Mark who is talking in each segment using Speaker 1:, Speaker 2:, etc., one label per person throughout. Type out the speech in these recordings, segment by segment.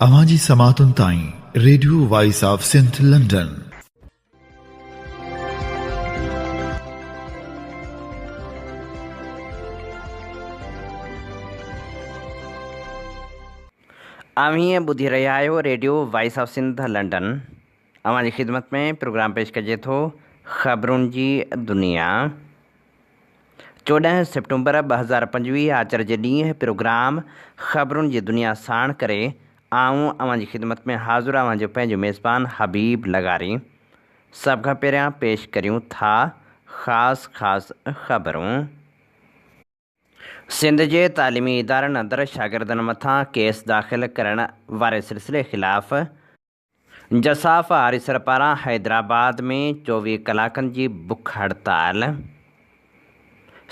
Speaker 1: اوهان جي سماعتن تائين radio voice of Sindh London.
Speaker 2: اوهين ٻڌي رهيا آهيو radio voice of Sindh London. اوهان جي خدمت ۾ پروگرام پيش ڪجي ٿو خبرن جي دنيا. 14 سيپٽمبر 2025 آچر جي ڏينهن پروگرام خبرن جي دنيا ساڻ ڪري آئون اوهان جي خدمت ۾ حاضر اوهان جو پنهنجو ميزبان حبيب لغاري. سڀ کان پهريان پيش ڪريون ٿا خاص خاص خبرون. سنڌ جي تعليمي ادارن اندر شاگردن مٿان ڪيس داخل ڪرڻ واري سلسلي خلاف جساف آريسر پاران حيدرآباد ۾ 24 ڪلاڪن جي بک هڙتال،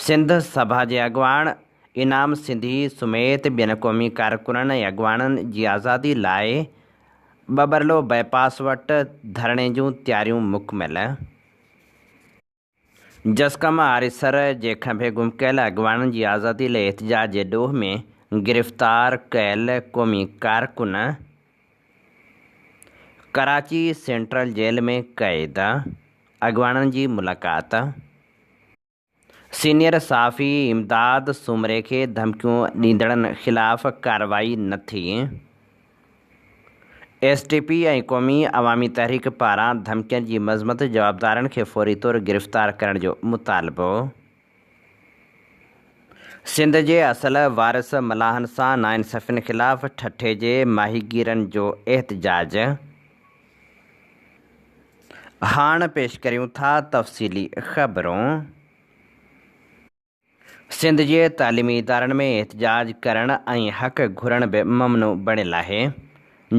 Speaker 2: سنڌ سڀا جي اڳواڻ انعام سنڌي سميت ٻين قومي ڪارڪنن ۽ اڳواڻن جي آزادي لاء ٻٻرلو بائي پاس وٽ ڌرڻي جون تياريون مڪمل. جسقم آريسر جي کنڀي گم ڪيل اڳواڻن جي آزادي لئي احتجاج جي ڏوهه ۾ گرفتار ڪيل قومي ڪارڪن ڪراچي سينٽرل جيل ۾ قيد، اڳواڻن جي ملاقات. سينيئر صحافي امداد سومري کي ڌمڪيون ڏيندڙن خلاف ڪارروائي نه ٿي. S T P ۽ Qaumi Awami تحريڪ پاران ڌمڪين جي مذمت، جوابدارن کي فوري طور گرفتار ڪرڻ جو مطالبو. سنڌ جي اصل وارث ملاحن سان ناانصافين خلاف ٺٽي جي ماهيگيرن جو احتجاج. هاڻ پيش ڪريون ٿا تفصيلي خبرون. سنڌ جي تعليمي ادارن ۾ احتجاج ڪرڻ ۽ حق گهرڻ به ممنوع بڻيل آهي.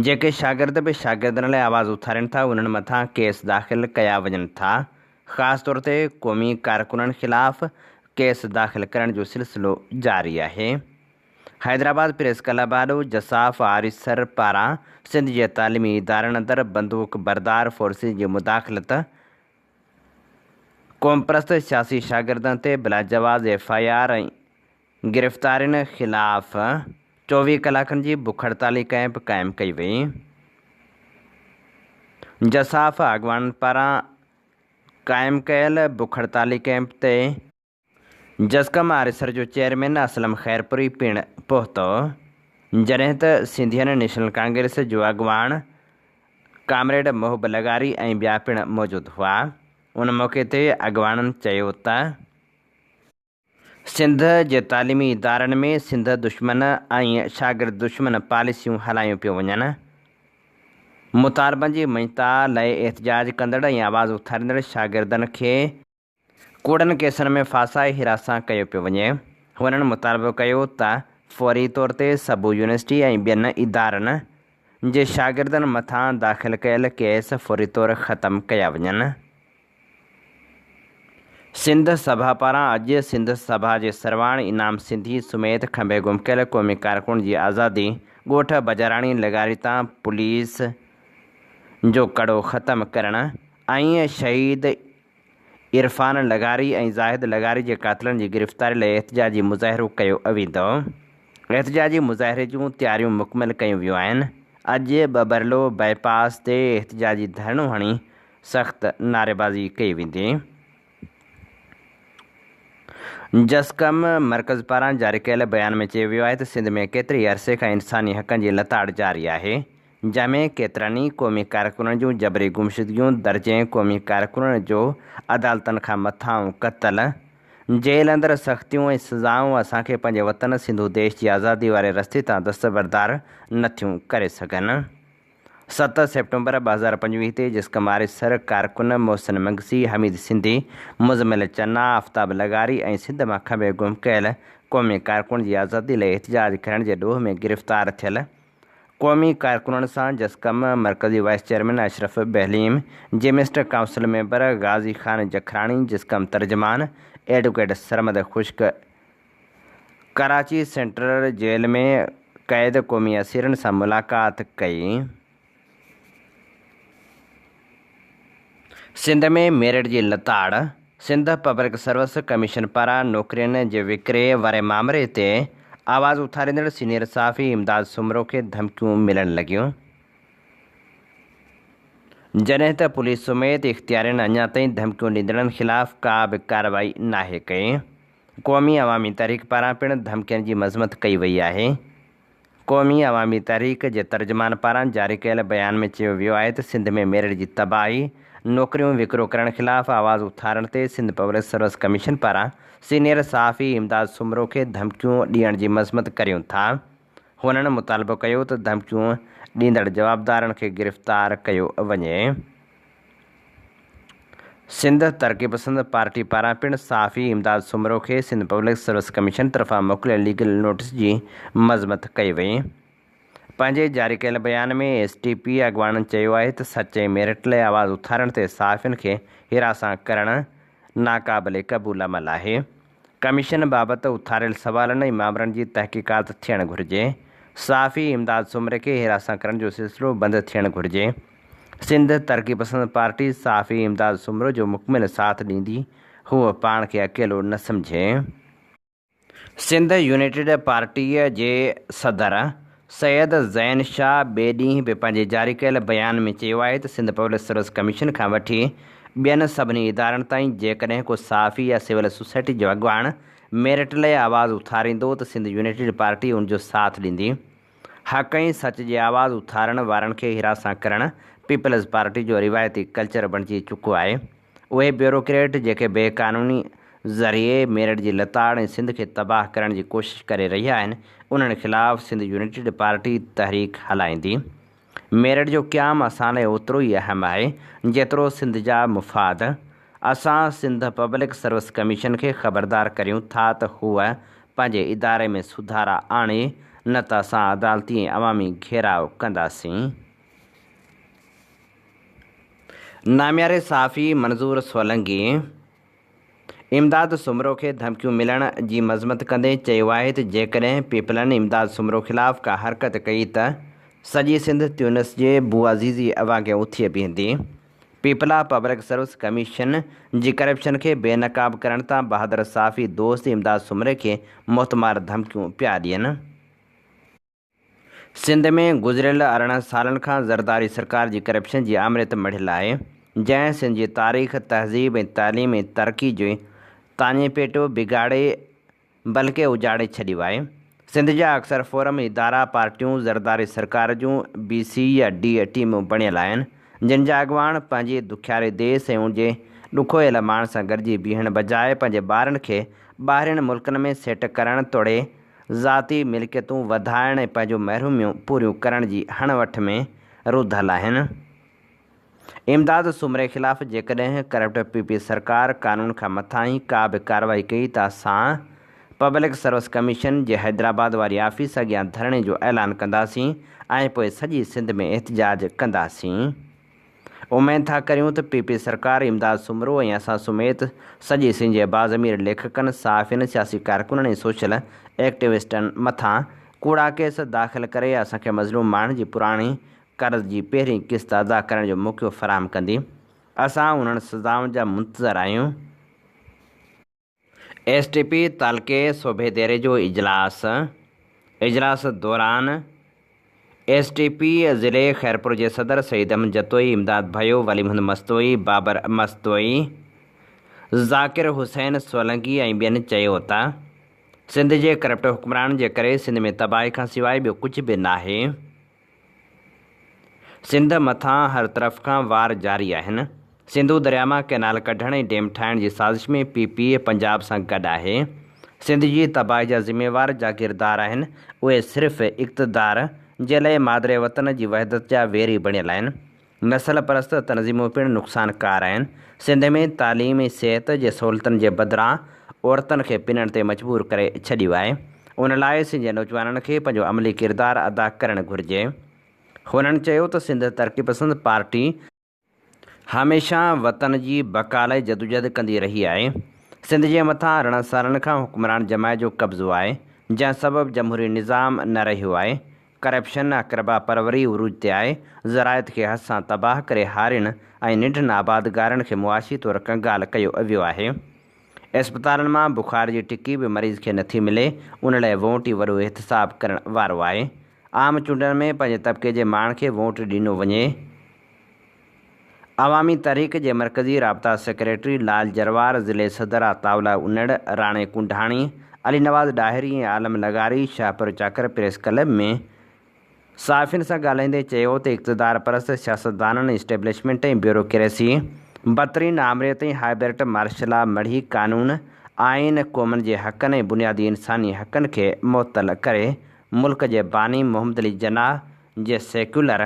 Speaker 2: جيڪي شاگرد به شاگردن لاء آواز اٿارين ٿا انهن مٿان ڪيس داخل ڪيا وڃن ٿا. خاص طور تي قومي ڪارڪنن خلاف ڪيس داخل ڪرڻ جو سلسلو جاري آهي. حيدرآباد پريس ڪلب آڏو جساف آريسر پاران سنڌ جي تعليمي ادارن اندر بندوق بردار فورسز جي مداخلت قومپرست سياسي شاگردن تي بلاجواز ايف I R ۽ گرفتارين خلاف 24 ڪلاڪن جي بک هڙتالي ڪئمپ قائم ڪئي وئي. جساف اڳواڻن پاران قائم ڪيل بک هڙتالي ڪئمپ تي جسقم آريسر جو چيئرمين اسلم خيرپوري پڻ پهتو، جڏهن ته سنڌين نيشنل ڪانگريس جو اڳواڻ ڪامريڊ محب لغاري ۽ ٻيا پڻ موجود هئا. ان موقعي تي اڳواڻن چيو ته. سنڌ جي تعليمي ادارن ۾ سنڌ دشمن ۽ شاگرد دشمن پاليسيون هلايون پيون وڃن. مطالبن جي مڃتا لئه احتجاج ڪندڙ ۽ آواز اٿاريندڙ شاگردن کي ڪوڙن ڪيسن ۾ ڦاسائي هراسان ڪيو پيو وڃي. هنن مطالبو ڪيو ته فوري طور تي سبو يونيورسٽي ۽ ٻين ادارن جي شاگردن مٿان داخل ڪيل ڪيس فوري طور ختم ڪيا وڃن. سنڌ سڀا پاران اڄ سنڌ سڀا جي سرواڻ انعام سنڌي سميت کنڀي گم ڪيل قومي ڪارڪن جي آزادي ڳوٺ بجاراڻي لغاري تان پوليس جو ڪڙو ختم ڪرڻ ۽ شهيد عرفان لغاري ۽ زاهد لغاري جي قاتلن جي گرفتاري لاء احتجاجي مظاهرو ڪيو ويندو. احتجاجي مظاهري جون تياريون مڪمل ڪيون ويون آهن. اڄ ٻٻرلو بائي پاس تي احتجاجي ڌرڻو هڻي سخت نعريبازي ڪئي ويندي. جسقم مرڪز پاران جاري ڪيل بيان ۾ چيو ويو آهي ته سنڌ ۾ ڪيتري عرصي کان انساني حقن جي لتاڙ جاري آهي. جنهن ۾ ڪيترن ئي قومي ڪارڪنن جون جبري گمشدگيون، درجين قومي ڪارڪنن جو عدالتن کان مٿانهون قتل، جيل اندر سختيون ۽ سزائون اسان کي پنهنجي وطن سنڌو ديش جي آزادي واري رستي تان دستبردار نه ٿيون ڪري سگهن. 7 سيپٽمبر 2025 تي جسقم آريسر ڪارڪن محسن منگسي، حميد سنڌي، مزمل چنا، آفتاب لغاري ۽ سنڌ مان کنڀي گم ڪيل قومي ڪارڪن جي آزادي لئي احتجاج ڪرڻ جي ڏوهه ۾ گرفتار ٿيل قومي ڪارڪنن سان جسقم مرڪزي وائيس چيئرمين اشرف بهليم، جيمسٽ ڪائونسل ميمبر غازي خان جکراڻي، جسقم ترجمان advocate Sarmad Khushk Karachi central jail ۾ قيد قومي اسيرن سان ملاقات ڪئي. سنڌ ۾ ميرٽ جي لتاڙ، سنڌ پبلڪ سروس ڪميشن پاران نوڪرين جي وڪري واري مامري تي آواز اٿاريندڙ سينيئر صحافي امداد سومرو کي ڌمڪيون ملڻ لڳيون. جڏهن ته پوليس سميت اختيارين اڃا تائين ڌمڪيون ڏيندڙن خلاف ڪا به ڪارروائي ناهي ڪئي. قومي عوامي تحريڪ پاران پڻ ڌمڪين جي مذمت ڪئي وئي آهي. قومي عوامي تحريڪ جي ترجمان پاران جاري ڪيل بيان ۾ چيو ويو آهي ته سنڌ ۾ ميرٽ جي تباهي، نوڪريون وڪرو ڪرڻ خلاف آواز اٿارڻ تي سنڌ پبلڪ سروس ڪميشن پاران سينيئر صحافي امداد سومرو کي ڌمڪيون ڏيڻ جي مذمت ڪريون ٿا. هنن مطالبو ڪيو ته ڌمڪيون ڏيندڙ جوابدارن کي گرفتار ڪيو وڃي. سنڌ ترقي پسند پارٽي پاران پڻ صحافي امداد سومرو کي سنڌ پبلڪ سروس ڪميشن طرفان موڪليل ليگل نوٽيس جي مذمت ڪئي وئي. پنهنجي جاري ڪيل بيان ۾ ايس ٽي پي اڳواڻن چيو آهي ته سچ ۽ ميرٽ لاء آواز اٿارڻ تي صحافين کي هراسان ڪرڻ ناقابل قبول عمل آهي. ڪميشن بابت اٿاريل سوالن ۽ مامرن جي تحقيقات ٿيڻ گهرجي. صحافي امداد سومري کي هراسان ڪرڻ جو سلسلو بند ٿيڻ گهرجي. سنڌ ترقي پسند پارٽي صحافي امداد سومرو جو مڪمل ساٿ ڏيندي، هو پاڻ کي اڪيلو نه سمجهي. سنڌ يونائيٽيڊ پارٽيء جي صدر سيد زين شاهه ٻئي ڏينهن به پنهنجي جاري ڪيل بيان ۾ چيو آهي ته سنڌ پبلڪ سروس ڪميشن کان وٺي ٻين سڀني ادارن تائين جيڪڏهن ڪو صحافي يا سول سوسائٽي جو اڳواڻ ميرٽ لئه آواز اٿاريندو ته سنڌ يونائيٽيڊ پارٽي ان جو ساٿ ڏيندي. حق ۽ سچ جي آواز اٿارڻ وارن کي هراسان ڪرڻ پيپلز پارٽي جو روايتي ڪلچر بڻجي چڪو آهي. اهي بيوروڪريٽ جيڪي بي قانوني ذريعي ميرٽ جي لتاڙ ۽ سنڌ کي تباهه ڪرڻ جي ڪوشش ڪري رهيا آهن، انهن خلاف سنڌ يونائيٽيڊ پارٽي تحريڪ هلائيندي. ميرٽ جو قيام اسان لاء اوترو ئي اهم آهي، جيترو سنڌ جا مفاد. اسان سنڌ پبلڪ سروس ڪميشن کي خبردار ڪريون ٿا ته هوء پنهنجي اداري ۾ سڌارا آڻي، نه ته اسان عدالتي ۽ عوامي گهيراء ڪنداسين. نامياري صحافي منظور سولنگي امداد سومرو کي ڌمڪيون ملڻ جي مذمت ڪندي چيو آهي ته جيڪڏهن پيپلن امداد سومرو خلاف ڪا حرڪت ڪئي ته سڄي سنڌ تيونس جي بوعزيزي وانگي اٿي بيهندي. پيپلا پبلڪ سروس ڪميشن جي ڪرپشن کي بي نقاب ڪرڻ تان بهادر صحافي دوست امداد سومري کي موتمار ڌمڪيون پيا ڏين. سنڌ ۾ گذريل 18 سالن کان زرداري سرڪار جي ڪرپشن جي آمريت مڙهيل آهي، جنهن سنڌ جي تاريخ، تهذيب ۽ تعليم ۽ ترقي جي تاڃي پيٽو بگاڙي بلڪه اجاڙي ڇڏيو آهي. سنڌ جا اڪثر فورم، ادارا، پارٽيون زرداري سرڪار جون بي سي يا ڊي ٽيمون بڻيل آهن، جن جا اڳواڻ پنهنجي دکياري ديس ۽ ان جي ڏکويل ماڻهن سان گڏجي بيهڻ بجاء پنهنجي ٻارن کي ٻاهرين ملڪن ۾ سيٽ ڪرڻ توڙي ذاتي ملڪيتون وڌائڻ ۽ پنهنجون محروميون پوريون ڪرڻ جي هڻ وٺ ۾ رڌل آهن. امداد سومري خلاف جيڪڏهن ڪرپٽ پي پي سرڪار قانون کان مٿانهين ڪا به ڪارروائي ڪئي ته اسان پبلڪ سروس ڪميشن جي حيدرآباد واري آفيس اڳيان ڌرڻي جو اعلان ڪنداسين ۽ پوء سڄي سنڌ ۾ احتجاج ڪنداسين. اميد ٿا ڪريون ته پي پي سرڪار امداد سومرو ۽ اسان سميت سڄي سنڌ جي باضمير ليکڪن، صحافين، سياسي ڪارڪنن ۽ سوشل ايڪٽيوسٽن مٿان ڪوڙا ڪيس داخل ڪري اسان کي مظلوم ماڻهن جي پراڻي قرض جي پهرين قسط ادا ڪرڻ جو موقعو فراهم ڪندي. اسان انهن سزائن جا منتظر آهيون. ايس ٽي پي تعلقي سوڀي ديري جو اجلاس، اجلاس دوران ايس ٽي پي ضلعي خيرپور جي صدر سعيد احمد جتوئي، امداد ڀيو، ولي محمد مستوئي، بابر مستوئي، ذاڪر حسين سولنگي ۽ ٻين چيو ته سنڌ جي ڪرپٽ حڪمرانن جي ڪري سنڌ ۾ تباهي کان سواء ٻيو ڪجهه به ناهي. سنڌ مٿان هر طرف کان وار جاري آهن. سنڌو درياء مان ڪئنال ڪڍڻ ۽ ڊيم ٺاهڻ جي سازش ۾ پي پي پنجاب سان گڏ آهي. سنڌ جي تباهي جا ذميوار جاگيردار آهن، اهي صرف اقتدار جي لئه مادر وطن جي وحدت جا ويري بڻيل آهن. نسل پرست تنظيمون پڻ نقصانڪار آهن. سنڌ ۾ تعليم ۽ صحت جي سهولتن جي بدران عورتن کي پنڻ تي مجبور ڪري ڇڏيو آهي. ان لاء سنڌ جي نوجوانن کي پنهنجو عملي ڪردار ادا ڪرڻ گهرجي. هنن چيو ته سنڌ ترقي پسند پارٽي هميشه وطن جي بقا لاء جدوجهد ڪندي رهي آهي. سنڌ جي مٿان 18 سالن کان حڪمران جماعت جو قبضو آهي، جنهن سبب جمهوري نظام نه رهيو آهي. ڪرپشن، اقربا پروري عروج تي آهي، زراعت کي هٿ سان تباهه ڪري هارين ۽ ننڍن آبادگارن کي معاشي طور ڪنگال ڪيو ويو آهي. اسپتالن مان بخار جي ٽڪي به مريض کي نٿي ملي، ان لاء وونٽ ئي وڏو احتساب ڪرڻ وارو آهي. عام چونڊن ۾ پنهنجي طبقي جي ماڻهن کي وونٽ ڏنو وڃي. عوامي تحريڪ جي مرڪزي رابطا سيڪريٽري لال جروار، ضلعي صدر عطاء الله انڙ، راڻي ڪنڊاڻي، علي نواز ڏاهري ۽ عالم لغاري شاهپور چاڪر پريس ڪلب ۾ صحافين سان ڳالهائيندي چيو ته اقتدار پرست سياستدانن، اسٽيبلشمينٽ ۽ بيوروڪريسي بدترين آمريت ۽ هائبرٽ مارشلا مڙهي قانون، آئين، قومن جي حقن ۽ بنيادي انساني حقن کي معطل ڪري ملڪ جي باني محمد علي جناح جي سيڪيولر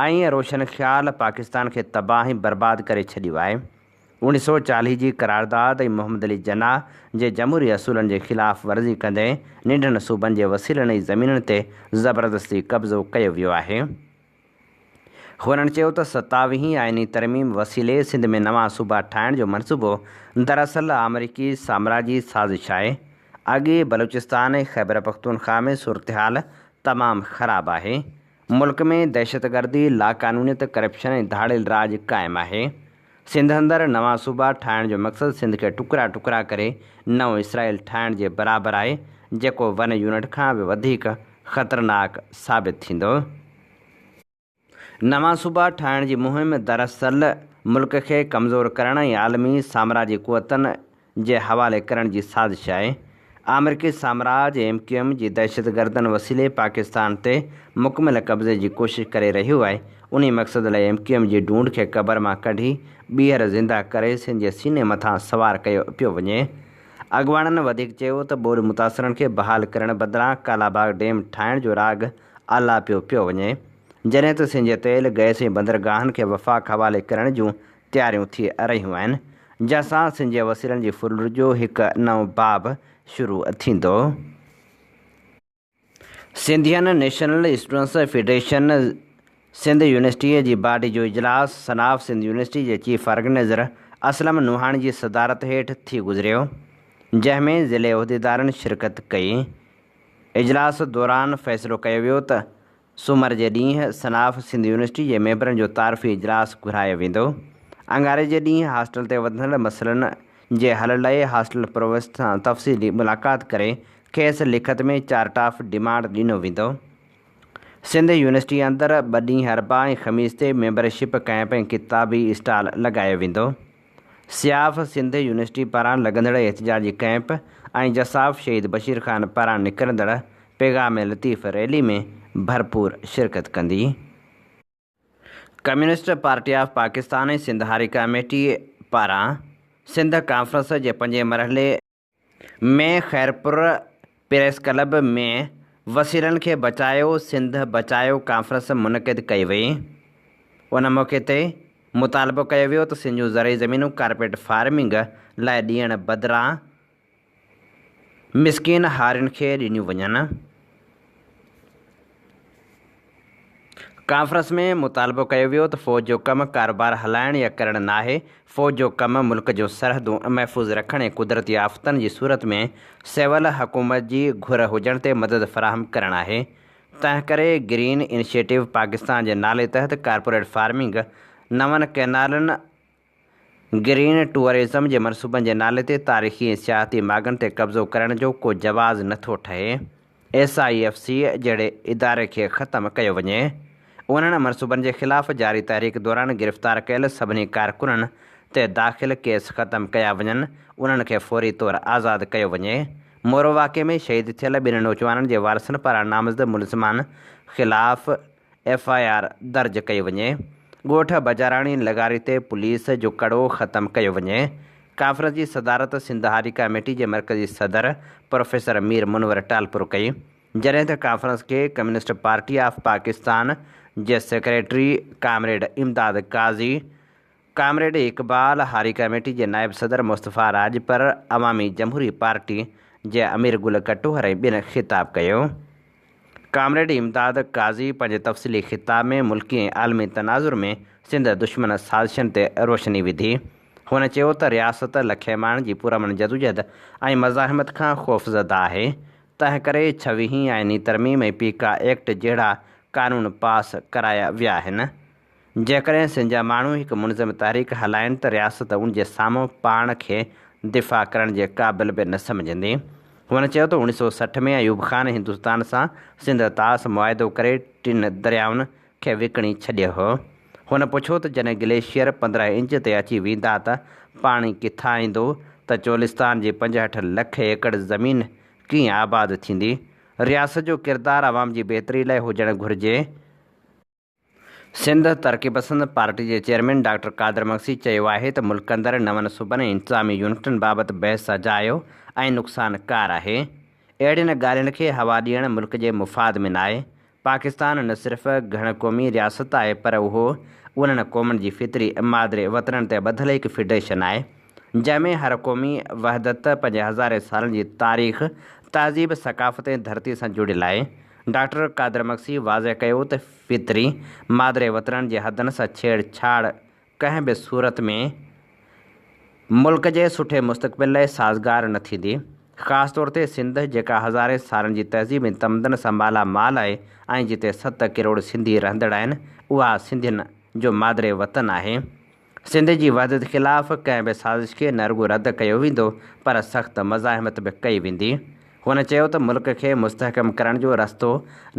Speaker 2: ۽ روشن خيال پاڪستان کي تباهه ۽ برباد ڪري ڇڏيو آهي. 1940 جي قرارداد ۽ محمد علي جناح جي جمهوري اصولن جي خلاف ورزي ڪندي ننڍن صوبن جي وسيلن ۽ زمينن تي زبردستي قبضو ڪيو ويو آهي. هنن چيو ته ستاويهين آئيني ترميم وسيلي سنڌ ۾ نوان صوبا ٺاهڻ جو منصوبو دراصل آمريڪي سامراجي سازش آهي. اڳ ئي بلوچستان ۽ خيبرپختونخواهه ۾ صورتحال تمام خراب آهي. ملڪ ۾ دهشتگردي، لاقانونيت، ڪرپشن ۽ ڌاڙيل راڄ قائم آهي. سنڌ اندر نوان صوبا ٺاهڻ جو مقصد سنڌ کي ٽڪرا ٽڪرا ڪري نئون اسرائيل ٺاهڻ جي برابر آهي، جيڪو ون يونٽ کان به وڌيڪ خطرناڪ ثابت ٿيندو. نوان صوبا ٺاهڻ جي مهم دراصل ملڪ کي ڪمزور ڪرڻ ۽ عالمي سامراجي قوتن جي حوالي ڪرڻ جي سازش آهي. آمريڪي سامراج ايم ڪيو ايم جي دهشتگردن وسيلي پاڪستان تي مڪمل قبضي جي ڪوشش ڪري رهيو آهي. انهي مقصد لاء ايم ڪيو ايم جي ڍونڍ کي قبر مان ڪڍي ٻيهر زنده ڪري سنڌ جي سيني مٿان سوار ڪيو پيو وڃي. اڳواڻن وڌيڪ چيو ته ٻوڏ متاثرن کي بحال ڪرڻ بدران ڪالاباغ ڊيم ٺاهڻ جو راڳ آلاپيو پيو وڃي. جڏهن ته سنڌ جي تيل، گئس ۽ بندرگاهن کي وفاق حوالي ڪرڻ جون تياريون ٿي رهيون آهن، جنهن سان سنڌ جي وسيلن جي ڦرلٽ جو هڪ نئون باب شروع ٿيندو. Sindhian national students federation Sindh يونيورسٽيء جي باڊي جو اجلاس سناف سنڌ يونيورسٽي جي چيف آرگنائيزر اسلم نوحاڻي جي صدارت هيٺ ٿي گذريو، جنهن ۾ ضلعي عهديدارن شرڪت ڪئي. اجلاس دوران فيصلو ڪيو ويو ته سومر جي ڏينهن سناف سنڌ يونيورسٽي جي ميمبرن جو تعارفي اجلاس گهرايو ويندو. اڱاري جي ڏينهن هاسٽل تي وڌندڙ مسئلن جي حل لاء هاسٽل پرووسٽ سان تفصيلي ملاقات ڪري کيس لکت ۾ چارٽ آف ڊيمانڊ ڏنو ويندو. سنڌ يونيورسٽي اندر ٻه ڏينهن اربع ۽ خميس تي ميمبرشپ ڪئمپ ۽ ڪتابي اسٽال لڳايو ويندو. سياف سنڌ يونيورسٽي پاران لڳندڙ احتجاجي ڪئمپ ۽ جساف شهيد بشير خان پاران نڪرندڙ پيغام لطيف ريلي ۾ ڀرپور شرڪت ڪندي. Communist party of Pakistan ۽ Sindh هاري ڪاميٽي پاران سنڌ ڪانفرنس جي پنجين مرحلي ۾ خيرپور پريس ڪلب ۾ وسيلن کي بچايو سنڌ بچايو ڪانفرنس منعقد ڪئي وئي. ان موقعي تي مطالبو ڪيو ويو ته سنڌ جون زرعي زمينون ڪارپيٽ فارمنگ لاء ڏيڻ بدران مسڪين هارين کي ڏنيون وڃن. ڪانفرنس ۾ مطالبو ڪيو ويو ته فوج جو ڪم ڪاروبار هلائڻ يا ڪرڻ ناهي، فوج جو ڪم ملڪ جون سرحدون محفوظ رکڻ ۽ قدرتي آفتن جي صورت ۾ سول حڪومت جي گهر هجڻ تي مدد فراهم ڪرڻ آهي. تنهنڪري گرين انيشيٽو پاڪستان جي نالي تحت ڪارپوريٽ فارمنگ، نون ڪئنالن، گرين ٽوئرزم جي منصوبن جي نالي تي تاريخي ۽ سياحتي ماڳن تي قبضو ڪرڻ جو ڪو جواز نٿو ٺهي، ايس I F C جهڙي اداري کي ختم ڪيو وڃي. انهن منصوبن جي خلاف جاري تحريڪ دوران گرفتار ڪيل سڀني ڪارڪنن تي داخل ڪيس ختم ڪيا وڃن، انهن کي فوري طور آزاد ڪيو وڃي. مورو واقعي ۾ شهيد ٿيل ٻن نوجوانن جي وارثن پاران نامزد ملزمان خلاف ايف I R درج ڪئي وڃي، ڳوٺ بجاراڻي لغاري تي پوليس جو ڪڙو ختم ڪيو وڃي، ڪانفرنس جي صدارت سنڌ هاري ڪاميٽي جي مرڪزي صدر پروفيسر مير منور ٽالپر ڪئي، جڏهن ته ڪانفرنس کي ڪميونسٽ پارٽي آف پاڪستان جي secretary comrade Imdad Qazi, comrade Iqbal, Hari committee جي نائب صدر مصطفيٰ راڄپر، عوامي جمهوري پارٽي جي امير گل ڪٽوهر ۽ ٻين خطاب ڪيو. ڪامريڊ امداد قاضي پنهنجي تفصيلي خطاب ۾ ملڪي ۽ عالمي تناظر ۾ سنڌ دشمن سازشن تي روشني وڌي. هن چيو ته رياست لکين ماڻهن جي پرامن جدوجهد ۽ مزاحمت کان خوفزده آهي، تنهنڪري ڇويهين آئيني ترميم ۽ پيڪا ايڪٽ جهڙا قانون پاس ڪرايا ويا آهن. جيڪڏهن سنڌ جا ماڻهو هڪ منظم تحريڪ هلائين ته رياست ان جي سامهون پاڻ کي دفاع ڪرڻ جي قابل به نه سمجهندي. هن چيو ته اوڻيهه سؤ 60 ۾ ايوب خان هندستان سان سنڌ طاس معاهدو ڪري ٽن دريائن کي وڪڻي ڇڏيو هو. هن پڇيو ته جڏهن گليشيئر 15 انچ تي اچي ويندا ته پاڻي ڪٿان ايندو ته چولستان جي 65 لک ايڪڙ زمين ڪيئن آباد ٿيندي؟ رياست جو ڪردار عوام جي بهتري لاء هجڻ گهرجي. سنڌ ترقي پسند پارٽي جي چيئرمين ڊاڪٽر قادر مگسي چيو آهي ته ملڪ اندر نون صوبن ۽ انتظامي يونٽن بابت بحث اجايو ۽ نقصانڪار آهي، اهڙين ڳالهين کي هوا ڏيڻ ملڪ جي مفاد ۾ ناهي، پاڪستان نه صرف گهڻ قومي رياست آهي پر اهو انهن قومن جي فطري مادري وطنن تي ٻڌل هڪ فيڊريشن آهي. جنهن ۾ هر قومي وحدت پنهنجي هزارين سالن جي تاريخ، تهذيب، ثقافت ۽ ڌرتي سان جڙيل آهي. ڊاڪٽر قادر مگسي واضح ڪيو ته فطري مادري وطنن جي حدن سان ڇيڙ ڇاڙ ڪنهن به صورت ۾ ملڪ جي سٺي مستقبل لاء سازگار نه ٿيندي. خاص طور تي سنڌ جيڪا هزارين سالن جي تهذيب ۽ تمدن سان مالا مال آهي ۽ جتي ست ڪروڙ سنڌي رهندڙ آهن، اها سنڌين جو مادري وطن آهي. سنڌ جي وحدت خلاف ڪنهن به سازش کي نه رڳو رد ڪيو ويندو پر سخت مزاحمت به ڪئي ويندي. هن چيو ته ملڪ کي مستحڪم ڪرڻ جو رستو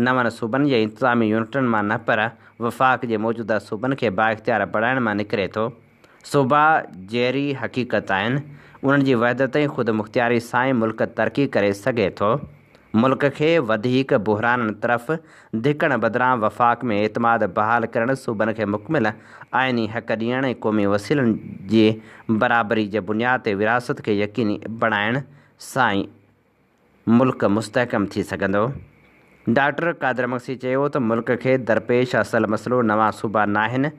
Speaker 2: نون صوبن يا انتظامي يونٽن مان نه پر وفاق جي موجوده صوبن کي بااختيار بڻائڻ مان نڪري ٿو. صوبا جيئري حقيقت آهن، انهن جي وحدت ۽ خودمختياري سان ئي ملڪ ترقي ڪري سگهي ٿو. ملڪ کي وڌيڪ بحرانن طرف ڌڪڻ بدران وفاق ۾ اعتماد بحال ڪرڻ، صوبن کي مڪمل آئيني حق ڏيڻ ۽ قومي وسيلن جي برابري جي بنياد تي ورهاست کي يقيني بڻائڻ سان ئي ملڪ مستحڪم ٿي سگهندو. ڊاڪٽر قادر مگسي چيو ته ملڪ کي درپيش اصل مسئلو نوان صوبا ناهن،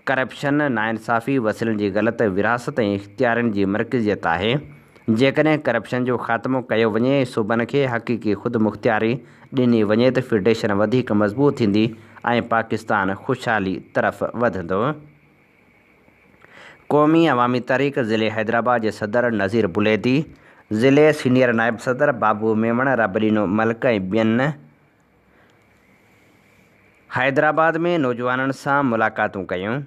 Speaker 2: ڪرپشن، ناانصافي، وسيلن جي غلط ورهاست ۽ اختيارين جي مرڪزيت آهي. جيڪڏهن ڪرپشن جو خاتمو ڪيو وڃي ۽ صوبن کي حقيقي خودمختياري ڏني وڃي ته فيڊريشن وڌيڪ مضبوط ٿيندي ۽ پاڪستان خوشحالي طرف وڌندو. قومي عوامي تحريڪ ضلعي حيدرآباد جي صدر نذير بليدي، ضلعي سينيئر نائب صدر بابو ميمڻ، ربڏنو ملڪ ۽ ٻين حيدرآباد ۾ نوجوانن سان ملاقاتون ڪيون.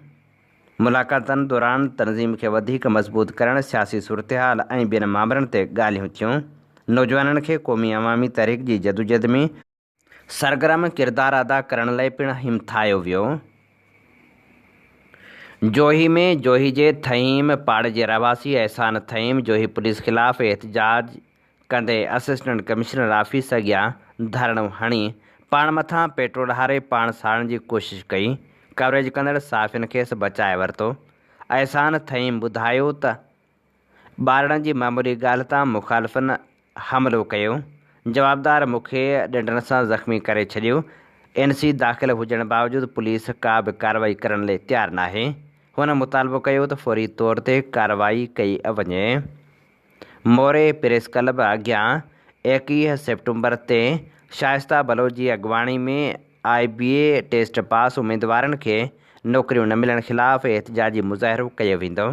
Speaker 2: ملاقاتن دوران تنظيم کي وڌيڪ مضبوط ڪرڻ، سياسي صورتحال ۽ ٻين مامرن تي ڳالهيون ٿيون. نوجوانن کي قومي عوامي تحريڪ جي جدوجھد ۾ سرگرم ڪردار ادا ڪرڻ لاء پڻ همٿايو ويو. جوهي ۾ جوهي جي ٿهيم پاڙي جي رهواسي احسان ٿهيم جوهي پوليس خلاف احتجاج ڪندي اسسٽنٽ ڪمشنر آفيس اڳيان ڌرڻو هڻي پاڻ مٿان پيٽرول هاري پاڻ ساڙڻ جي ڪوشش ڪئي، ڪوريج ڪندڙ صحافين کيس بچائي ورتو. احسان ٿهيم ٻڌايو ته ٻارڙن جي معمولي ڳالهه تان مخالفن حملو ڪيو، جوابدار مون کي ڏنڊن سان زخمي ڪري ڇڏيو، اين سي داخل هجڻ باوجود پوليس ڪا به ڪارروائي ڪرڻ لئي تيار ناهي. هن مطالبو ڪيو ته فوري طور تي ڪارروائي ڪئي وڃي. موري پريس ڪلب اڳيان 21 سيپٽمبر تي شائسته بلوچ جي اڳواڻي ۾ آء بي اي ٽيسٽ پاس اميدوارن کي نوڪريون نه ملڻ خلاف احتجاجي مظاهرو ڪيو ويندو.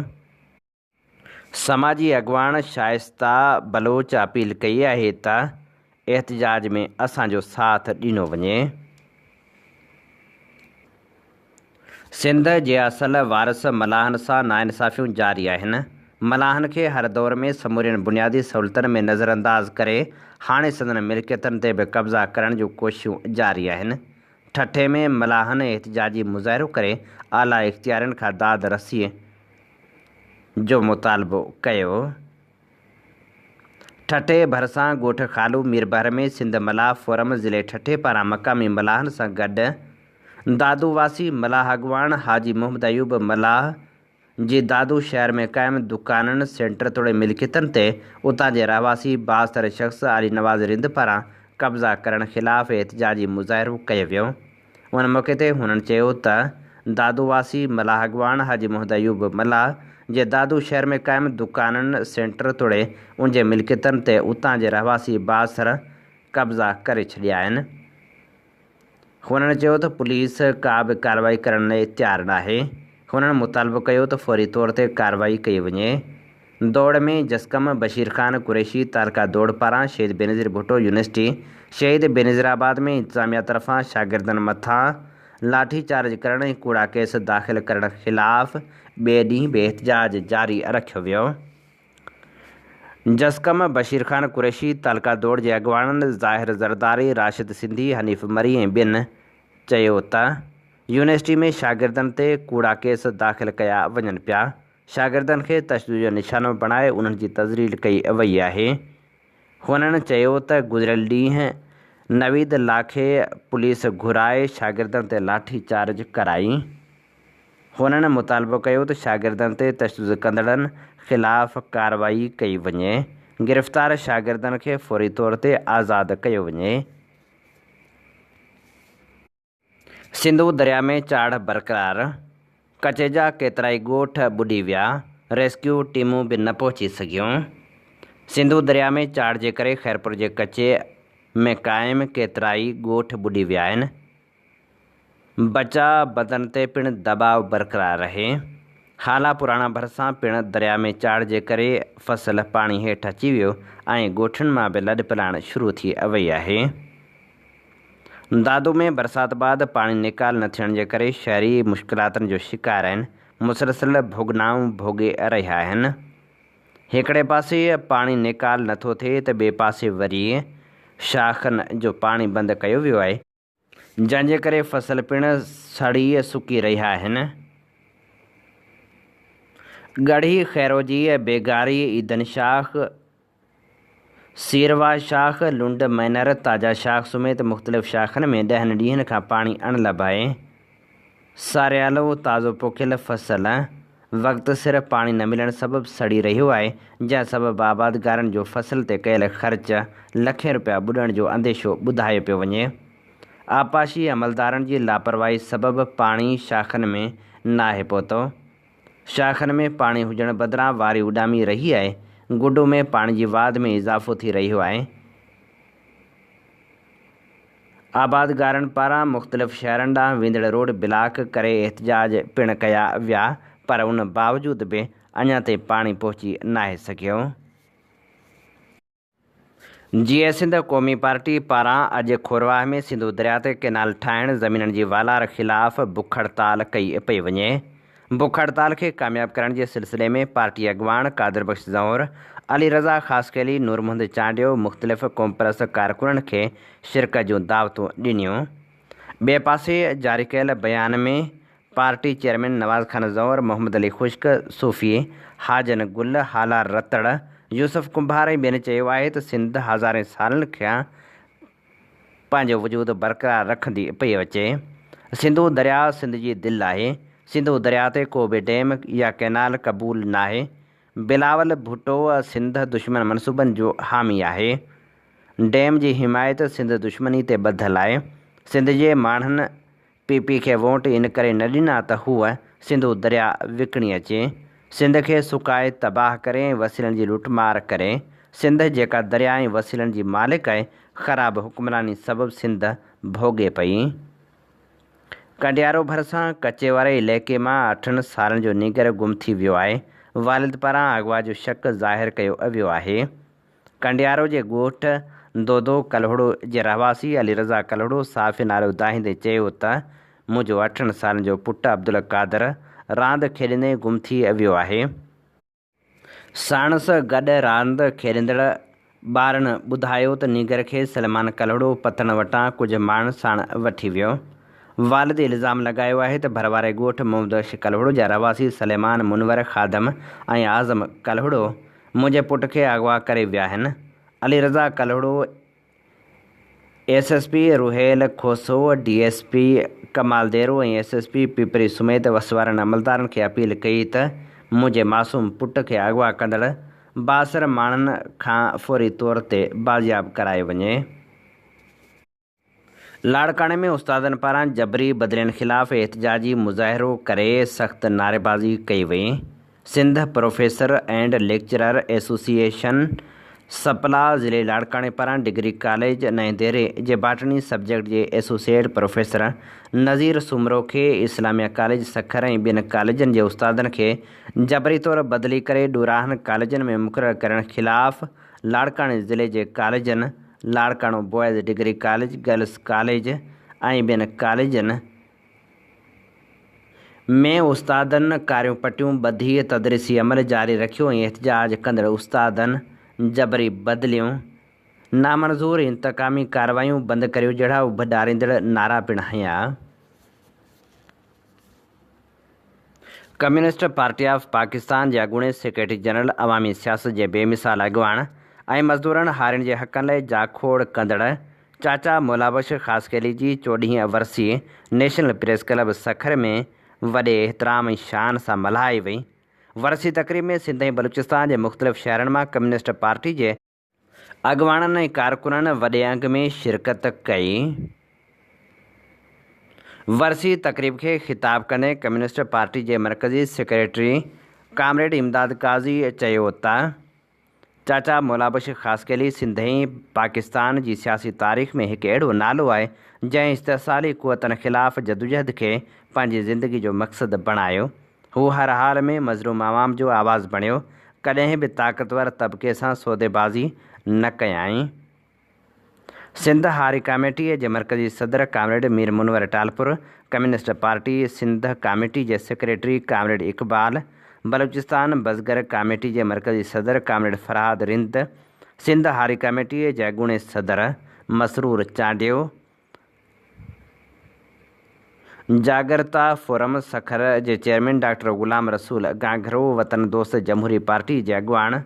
Speaker 2: سماجي اڳواڻ شائسته بلوچ اپيل ڪئي آهي ته احتجاج ۾ اسان جو ساٿ ڏنو وڃي. سنڌ جي اصل وارث ملاحن سان ناانصافيون جاري آهن، ملاحن کي هر دور ۾ سمورين بنيادي سهولتن ۾ نظرانداز ڪري هاڻي سندن ملڪيتن تي به قبضا ڪرڻ جون ڪوششون جاري آهن. ٺٽي ۾ ملاحن احتجاجي مظاهرو ڪري اعليٰ اختيارين کان داد رسي جو مطالبو ڪيو. ٺٽي ڀرسان ڳوٺ خالو ميربحر ۾ سنڌ ملاح فورم ضلعي ٺٽي پاران مقامي ملاحن سان گڏ دادو واسي ملاح اڳواڻ حاجي محمد ايوب ملاح جي دادو شهر ۾ قائم دڪانن، سينٽر توڙي ملڪيتن تي اتان جي رهواسي بااثر شخص علي نواز رند پاران قبضا ڪرڻ خلاف احتجاجي مظاهرو ڪيو ويو. ان موقعي تي هنن چيو ته دادو واسي ملاح اڳواڻ حاجي محمد ايوب ملاح جي دادو شهر ۾ قائم دڪانن، سينٽر توڙي ان جي ملڪيتن تي اتان جي رهواسي بااثر قبضا ڪري ڇڏيا آهن. هنن چيو ته پوليس ڪا به ڪارروائي ڪرڻ لاء تيار ناهي. هنن مطالبو ڪيو ته فوري طور تي ڪارروائي ڪئي وڃي. دوڙ ۾ جسقم بشير خان قريشي تعلقه دوڙ پاران شهيد بينظير ڀٽو يونيورسٽي شهيد بينظير آباد ۾ انتظاميا طرفان شاگردن مٿان لاٺي چارج ڪرڻ ۽ ڪوڙا ڪيس داخل ڪرڻ خلاف ٻئي ڏينهن به احتجاج جاري رکيو ويو. جسقم بشير خان قريشي، تعلقه دوڙ جي اڳواڻن ظاهر زرداري، راشد سنڌي، حنيف مري ۽ ٻين چيو ته يونيورسٽي ۾ شاگردن تي ڪوڙا ڪيس داخل ڪيا وڃن پيا، شاگردن کي تشدد جو نشانو بڻائي انهن جي تذليل ڪئي وئي آهي. هنن چيو ته گذريل ڏينهن نويد لاکي پوليس گهرائي شاگردن تي لاٺي چارج ڪرائي. هنن مطالبو ڪيو ته شاگردن تي تشدد ڪندڙن خلاف ڪارروائي ڪئي وڃي، گرفتار شاگردن کي فوري طور تي آزاد ڪيو وڃي. سنڌو درياء ۾ چاڙهه برقرار، ڪچي جا ڪيترائي ڳوٺ ٻڏي ويا، ريسڪيو ٽيمون به نه پهچي سگهيون. سنڌو درياء ۾ چاڙهه جي ڪري خيرپور جي ڪچي ۾ قائم ڪيترائي ڳوٺ ٻڏي ويا آهن. بچاء بندن تي پڻ دٻاء برقرار رهي. هالا پراڻا ڀرسان پڻ درياء ۾ چاڙهه جي ڪري فصل پاڻي هيٺ اچي ويو ۽ ڳوٺن مان به لڏپلاڻ شروع ٿي وئي آهي. دادو ۾ برسات بعد پاڻي نيڪال نه ٿيڻ جي ڪري شهري مشڪلاتن جو شڪار آهن، مسلسل ڀوڳنائون ڀوڳي رهيا آهن. هڪڙي پاسي پاڻي نيڪال نه ٿو ٿئي ته ٻئي پاسي وري شاخن جو پاڻي بند ڪيو ويو آهي، جنهن جي ڪري فصل پڻ سڙي سڪي رهيا آهن. ڳڙهي خيرو جي بيگاري عيدن شاخ، سيروا شاخ، لنڊ مئنر، تاجا شاخ سميت مختلف شاخن ۾ ڏهن ڏينهن کان پاڻي اڻلڀ آهي. ساريالو تازو پوکيل فصل وقت سر پاڻي نه ملڻ سبب سڙي رهيو آهي، جنهن سبب آبادگارن جو فصل تي ڪيل خرچ لکين رپيا ٻڏڻ جو انديشو ٻڌايو پيو وڃي. آبپاشي عملدارن جي لاپرواهي سبب پاڻي شاخن ۾ ناهي پهتو. شاخن ۾ پاڻي هجڻ بدران واري اڏامي رهي آهي، گڊو ۾ پاڻي جي واڌ ۾ اضافو ٿي رهيو آهي. آبادگارن پاران مختلف شهرن ڏانهن ويندڙ روڊ بلاڪ ڪري احتجاج پڻ ڪيا ويا پر ان باوجود به اڃا تائين پاڻي پهچي ناهي سگهيو. جيئي سنڌ قومي پارٽي پاران اڄ کورواهه ۾ سنڌو درياء تي ڪئنال ٺاهڻ زمينن جي والار خلاف بک هڙتال ڪئي پئي وڃي. بک هڙتال کي ڪامياب ڪرڻ جي سلسلي ۾ پارٽي اڳواڻ قادر بخش زئور، علي رضا خاصخيلي، نور محمد چانڊيو مختلف قومپرست ڪارڪنن کي شرڪت جون دعوتون ڏنيون. ٻئي پاسي جاري ڪيل بيان ۾ پارٽي چيئرمين نواز خان زئور، محمد علي خشڪ، صوفي حاجن گل، هالار رتڙ، يوسف ڪنڀار ۽ ٻين چيو آهي ته سنڌ هزارين سالن کان پنهنجو وجود برقرار رکندي پئي اچي. سنڌو درياء سنڌ جي دل آهي. سنڌو درياء تي ڪو به ڊيم يا ڪئنال قبول ناهي. بلاول ڀٽو سنڌ دشمن منصوبن جو حامي آهي. ڊيم جي حمايت سنڌ دشمني تي ٻڌل آهي. سنڌ جي ماڻهن پي پي کي ووٽ ان ڪري نه ڏنا ته هوء سنڌو درياء وڪڻي اچي، سنڌ کي سڪائي تباهه ڪري ۽ وسيلن جي لٽمار ڪري. سنڌ جيڪا درياء ۽ وسيلن جي مالڪ آهي، خراب حڪمراني سبب سنڌ ڀوڳي پئي. ڪنڊيارو ڀرسان ڪچي واري علائقي مان اٺن سالن جو نينگر گم ٿي ويو آهي، والد پاران اغوا جو شڪ ظاهر ڪيو ويو آهي. ڪنڊيارو جي ڳوٺ دودو ڪلهوڙو جي رهواسي علي رضا ڪلهوڙو صحافين آڏو دانهيندي چيو ته منهنجو اٺن سالن جو پٽ عبدالقادر راند کيڏندي گم ٿي ويو آهي. ساڻس گڏ راند کيڏندڙ ٻارن ٻڌايو ته نينگر کي سليمان ڪلهوڙو پتڻ وٽان ڪجهه ماڻهن ساڻ وٺي ويو. والد الزام لڳايو آهي ته ڀرواري ڳوٺ محمد بخش ڪلهوڙو جا رهواسي سليمان، منور، خادم ۽ اعظم ڪلهوڙو منهنجي پٽ کي اغوا ڪري ويا آهن، Ali Raza Kalhoro, S S P Rohail Khoso, D S P Kamal Dero ۽ S S P Pipri سميت وس وارن عملدارن کي اپيل ڪئي ته منهنجي معصوم پٽ کي اغوا ڪندڙ بااثر ماڻهن کان فوري طور تي بازياب ڪرايو وڃي. لاڙڪاڻي ۾ استادن پاران جبري بدلين خلاف احتجاجي مظاهرو ڪري سخت نعريبازي ڪئي وئي. Sindh professor and lecturer association SPLA ضلعي لاڙڪاڻي پاران ڊگري ڪاليج نئين ديري جي باٽني سبجيڪٽ جي ايسوسيئيٽ پروفيسر نذير سومرو کي اسلاميه ڪاليج سکر ۽ ٻين ڪاليجن جي استادن کي جبري طور بدلي ڪري ڏوراهن ڪاليجن ۾ مقرر ڪرڻ خلاف لاڙڪاڻي ضلعي جي ڪاليجن Larkana boys degree college, girls college ۽ ٻين ڪاليجن ۾ استادن ڪاريون پٽيون ٻڌي تدريسي عمل جاري رکيو ۽ احتجاج ڪندڙ استادن جبري بدليون، نامنظور انتقامي ڪارروايون بند ڪريو جهڙا اڀ ڏاريندڙ نعرا پڻ هنيا. ڪميونسٽ پارٽي آف پاڪستان جي اڳوڻي سيڪريٽري جنرل، عوامي سياست جي بي مثال اڳواڻ ۽ مزدورن هارين جي حقن لاء جاکوڙ ڪندڙ چاچا مولابخش خاصخيلي جي چوڏهين ورسي نيشنل پريس ڪلب سکر ۾ وڏي احترام ۽ شان سان ملهائي وئي. ورسي تقريب ۾ سنڌ ۽ بلوچستان جي مختلف شهرن مان ڪميونسٽ پارٽي جي اڳواڻن ۽ ڪارڪنن وڏي انگ ۾ شرڪت ڪئي. ورسي تقريب کي خطاب ڪندي ڪميونسٽ پارٽي جي مرڪزي سيڪريٽري ڪامريڊ امداد قاضي چيو ته چاچا مولابخش خاصخيلي سنڌ ۽ پاڪستان جي سياسي تاريخ ۾ هڪ اهڙو نالو آهي، جنهن استحصالي قوتن خلاف جدوجهد کي پنهنجي زندگي جو مقصد بڻايو. هو هر حال ۾ مظلوم عوام جو آواز بڻيو، ڪڏهن به طاقتور طبقي سان سوديبازي نه ڪيائين. سنڌ هاري ڪاميٽيء جي مرڪزي صدر comrade Mir Munawar Talpur, communist party Sindh committee جي secretary comrade Iqbal, Balochistan Bazgar committee جي مرڪزي صدر ڪامريڊ فرهاد رند، سنڌ هاري ڪاميٽيء جي اڳوڻي صدر مسرور چانڊيو، جاڳرتا فورم سکر جي چيئرمين ڊاڪٽر غلام رسول گانگهرو، وطن دوست جمهوري پارٽي جي اڳواڻ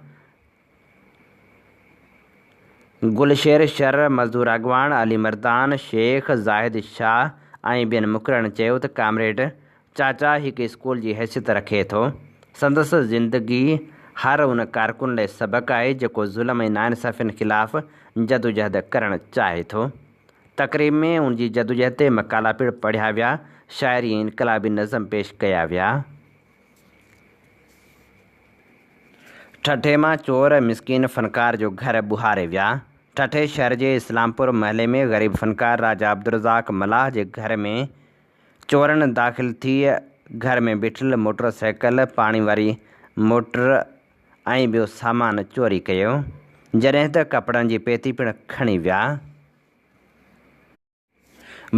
Speaker 2: گلشير شر، مزدور اڳواڻ علي مردان شيخ، زاهد شاهه ۽ ٻين مقررن چيو ته ڪامريڊ چاچا هڪ اسڪول جي حيثيت رکي ٿو، سندس زندگي هر ان ڪارڪن لاء سبق آهي جيڪو ظلم ۽ ناانصافين خلاف جدوجهد ڪرڻ چاهي ٿو. تقريب ۾ ان جي جدوجهد تي مقالا پڻ پڙهيا ويا، شاعري ۽ انقلابي نظم پيش ڪيا ويا. ٺٽي مان چور مسڪين فنڪار جو گهر ٻوهاري ويا. ٺٽي شهر جي اسلام پور محلي ۾ غريب فنڪار راجا عبدالرزاق ملاح جي گهر ۾ چورن داخل ٿي گهر ۾ بيٺل موٽر سائيڪل، پاڻي واري موٽر ۽ ٻيو سامان چوري ڪيو، جڏهن ته ڪپڙن جي پيتي پڻ کڻي ويا.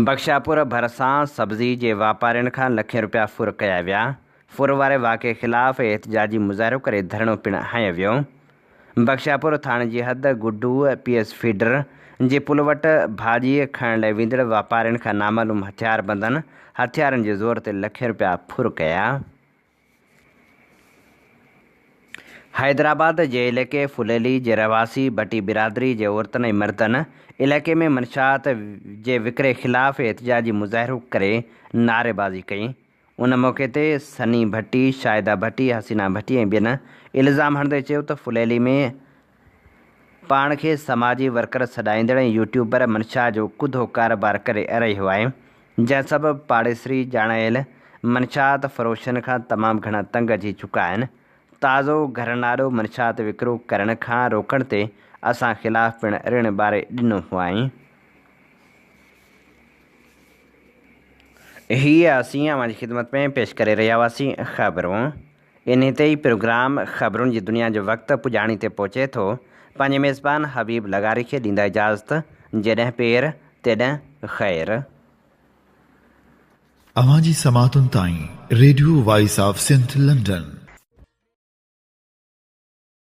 Speaker 2: بخشاپور ڀرسان سبزي جي واپارين کان لکين رپيا ڦر ڪيا ويا، ڦر واري واقعي خلاف احتجاجي مظاهرو ڪري ڌرڻو پڻ هنيو ويو. بخشاپور ٿاڻي جي حد گڊو پي ايس فيڊر جي پل وٽ ڀاڄي کڻڻ لاء ويندڙ واپارين کان نامعلوم هٿياربندن هٿيارن جي زور تي لکين رپيا ڦر ڪيا. حيدرآباد جي علائقي ڦليلي جي رهواسي ڀٽي برادري جي عورتن ۽ مردن علائقي ۾ منشيات جي وڪري خلاف احتجاجي مظاهرو ڪري نعريبازي ڪئي. ان موقعي تي سني ڀٽي، شاهده ڀٽي، حسينا ڀٽي ۽ ٻين الزام هڻندي چيو ته ڦليلي ۾ پاڻ کي سماجي ورڪر سڏائيندڙ ۽ يوٽيوبر منشا جو ڪڌو ڪاروبار ڪري رهيو آهي، جنهن سبب پاڙيسري ڄاڻايل منشيات فروشن کان تمام گهڻا تنگ اچي چڪا آهن، تازو گهرن آڏو منشيات وڪرو ڪرڻ کان روڪڻ تي اسان خلاف پڻ رڻ ٻاري ڏنو هئائين. هيء اسين اوهان جي خدمت ۾ پيش ڪري رهيا هئاسين خبرون. انهي تي ئي پروگرام خبرن جي دنيا جو وقت پڄاڻي تي پهچي ٿو. پنهنجي ميزبان حبيب لغاري کي ڏيندا اجازت، جيڏهن پير، تيڏهن خير.
Speaker 1: اوهان جي سماعتن تائين radio voice of Sindh London.